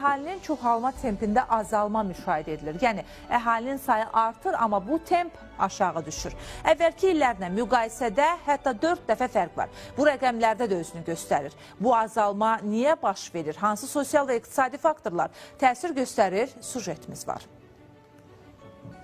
Əhalinin çoxalma tempində azalma müşahidə edilir. Yəni əhalinin sayı artır, amma bu temp aşağı düşür. Əvvəlki illərlə müqayisədə hətta 4 dəfə fərq var. Bu rəqəmlərdə də özünü göstərir. Bu azalma niyə baş verir? Hansı sosial və iqtisadi faktorlar təsir göstərir? Sujetimiz var.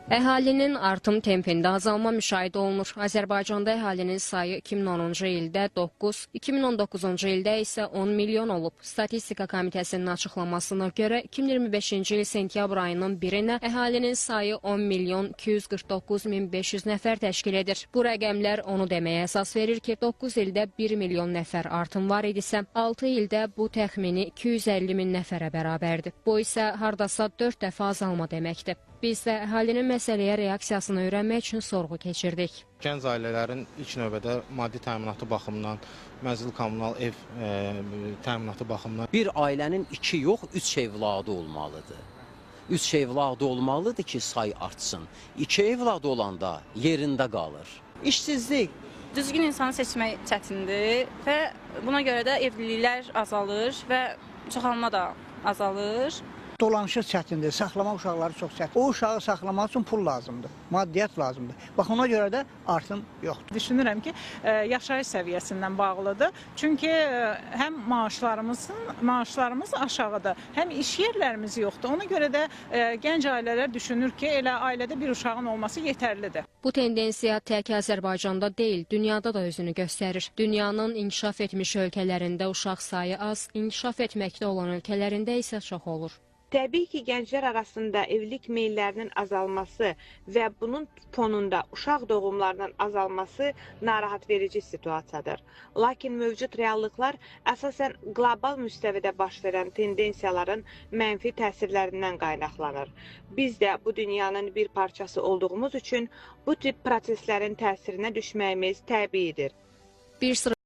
Əhalinin artım tempində azalma müşahidə olunur. Azərbaycanda əhalinin sayı 2010-cu ildə 9, 2019-cu ildə isə 10 milyon olub. Statistika Komitəsinin açıqlamasına görə 2025-ci il sentyabr ayının 1-nə əhalinin sayı 10 milyon 249 min 500 nəfər təşkil edir. Bu rəqəmlər onu deməyə əsas verir ki, 9 ildə 1 milyon nəfər artım var idisə, 6 ildə bu təxmini 250 min nəfərə bərabərdir. Bu isə hardasa 4 dəfə azalma deməkdir. Biz də əhalinin məsələyə reaksiyasını öyrənmək üçün sorğu keçirdik. Gənc ailələrin ilk növbədə maddi təminatı baxımından, mənzil kommunal ev təminatı baxımından Bir ailənin iki yox, üç evladı olmalıdır. Üç evladı olmalıdır ki, say artsın. İki evladı olanda yerində qalır. İşsizlik. Düzgün insanı seçmək çətindir və buna görə də evliliklər azalır və çoxalma da azalır. Dolanışıq çətindir, saxlamaq uşaqları çox çətin. O uşağı saxlamaq üçün pul lazımdır, maddiyyat lazımdır. Bax ona görə də artım yoxdur. Düşünürəm ki, yaşayış səviyyəsindən bağlıdır. Çünki həm maaşlarımız aşağıdır, həm iş yerlərimiz yoxdur. Ona görə də gənc ailələr düşünür ki, elə ailədə bir uşağın olması yetərlidir. Bu tendensiya tək Azərbaycanda deyil, dünyada da özünü göstərir. Dünyanın inkişaf etmiş ölkələrində uşaq sayı az, inkişaf etməkdə olan ölkələrində isə çox olur. Təbii ki, gənclər arasında evlilik meyllərinin azalması və bunun fonunda uşaq doğumlarının azalması narahat verici situasiyadır. Lakin mövcud reallıqlar əsasən qlobal müstəvidə baş verən tendensiyaların mənfi təsirlərindən qaynaqlanır. Biz də bu dünyanın bir parçası olduğumuz üçün bu tip proseslərin təsirinə düşməyimiz təbiidir. Bir sıra